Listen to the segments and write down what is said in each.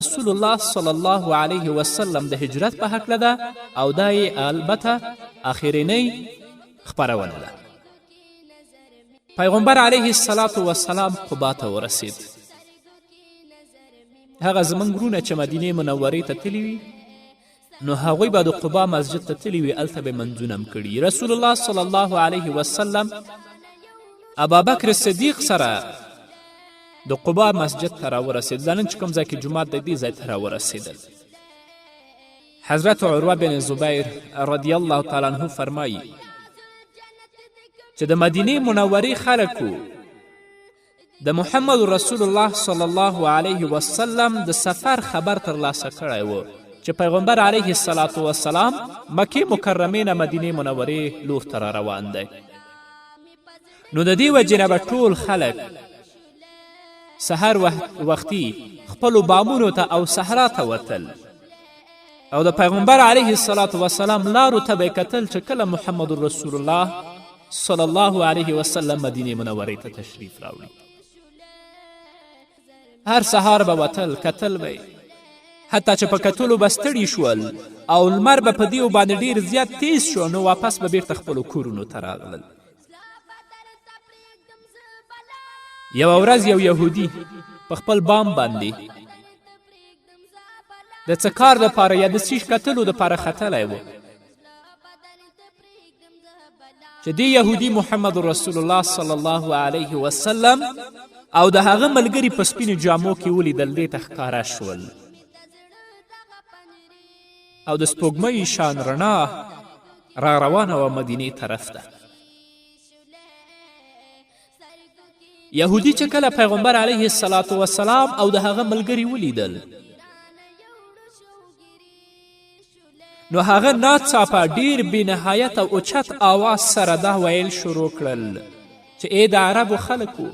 رسول الله صلی الله علیه وسلم د هجرت په هکله ده او دا یې البته آخرینۍ خپرونه ده. پیغمبر علیه الصلاة والسلام قبا ته ورسید. هغه زموږ وروڼه چې مدینې منورې ته تللي وي نو هغوی به د قبا مسجد ته تللي وي، هلته به منځونه هم کړي. رسول الله صلی الله علیه وسلم ابابکر صدیق سره د قبا مسجد ته راورسېد. دا نن چې کوم ځای کې جومات دی، دې ځای ته راورسېدل. حضرت عروه بن زبیر رضی الله تعالی عنه فرمایي چې د مدینې منورې خلکو د محمد رسول الله صلی الله علیه وسلم د سفر خبر ترلاسه کړی و چې پیغمبر علیه الصلاة والسلام مکې مکرمې نه مدینې منورې لور ته را روان دی. نو د دې وجې نه به ټول خلک سحر وختي خپلو بامونو ته او صحرا ته وتل او د پیغمبر علیه الصلاة والسلام لارو ته به یې کتل چې کله محمد رسول الله صلی الله علیه وسلم مدینې منورې ته تشریف راوړي. هر سهار به وتل، کتل به یې، حتی چې په کتلو به ستړي شول او لمر به په دیو باندې ډیر زیات تیز شو، نو واپس به بیرته خپلو کورونو ته راغلل. یوه ورځ یو یهودي په خپل بام باندې د څه کار دپاره یا د څیش کتلو دپاره ختلی و چې دې یهودي محمد رسول الله صلی الله علیه وسلم او د هغه ملګري په سپینو جامو کې ولیدل، دې ته ښکاره شول او د سپوږمۍ شان رڼا را روانه وه مدینې طرف ته. یهودي چې کله پیغمبر علیه الصلاة والسلام او د هغه ملګري ولیدل، نو هغه ناڅاپه ډیر بې نهایت او اوچت آواز سره دا ویل شروع کړل چې ای د عربو خلکو،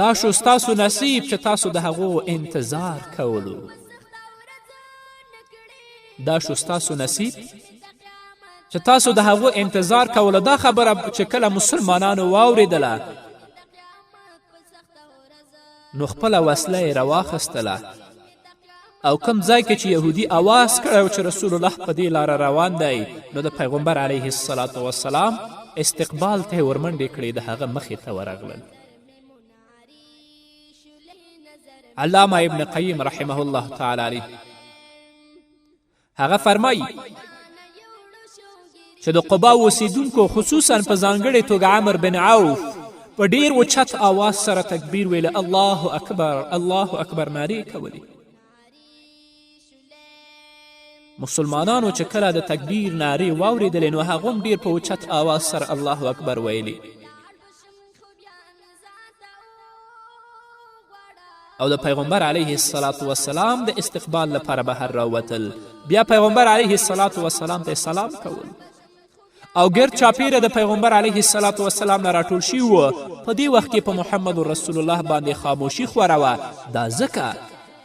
دا شو ستاسو نصیب چې تاسو د هغو انتظار کولو، دا شو ستاسو نصیب چې تاسو د هغو انتظار کولو. دا خبره چې کله مسلمانانو واورېدله نو خپله وسله یې راواخیستله او کوم ځای کې چې یهودي اواز کړی و چې رسول الله په دې لاره روان دی، نو د پیغمبر علیه الصلاة والسلام استقبال ته یې ورمنډې کړې، د هغه مخې ته ورغلل. علامه ابن قیم رحمه الله تعالی علیه هغه فرمایي چې د قبا اوسیدونکو خصوصا په ځانګړې توګه عمر بن عوف په ډیر اوچت آواز سره تکبیر ویله، الله اکبر الله اکبر نارې کولې. مسلمانانو چې کله د تکبیر نارې واورېدلې نو هغه هم ډیر په اوچت آواز سره الله اکبر ویلې. او د پیغمبر علیه الصلاة والسلام د استقبال لپاره بهر راوتل. بیا پیغمبر علیه الصلاة والسلام ته سلام کول او ګرد چاپیره د پیغمبر علیه الصلاة والسلام نه راټول شوي وو. په دې وخت کې په محمد رسول الله باندې خاموشي خوره وه، دا ځکه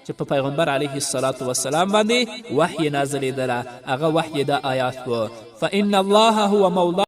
چې په پیغمبر علیه الصلاة والسلام باندې وحی نازلېدله. هغه وحی دا آیات و: فإن الله هو مولاي.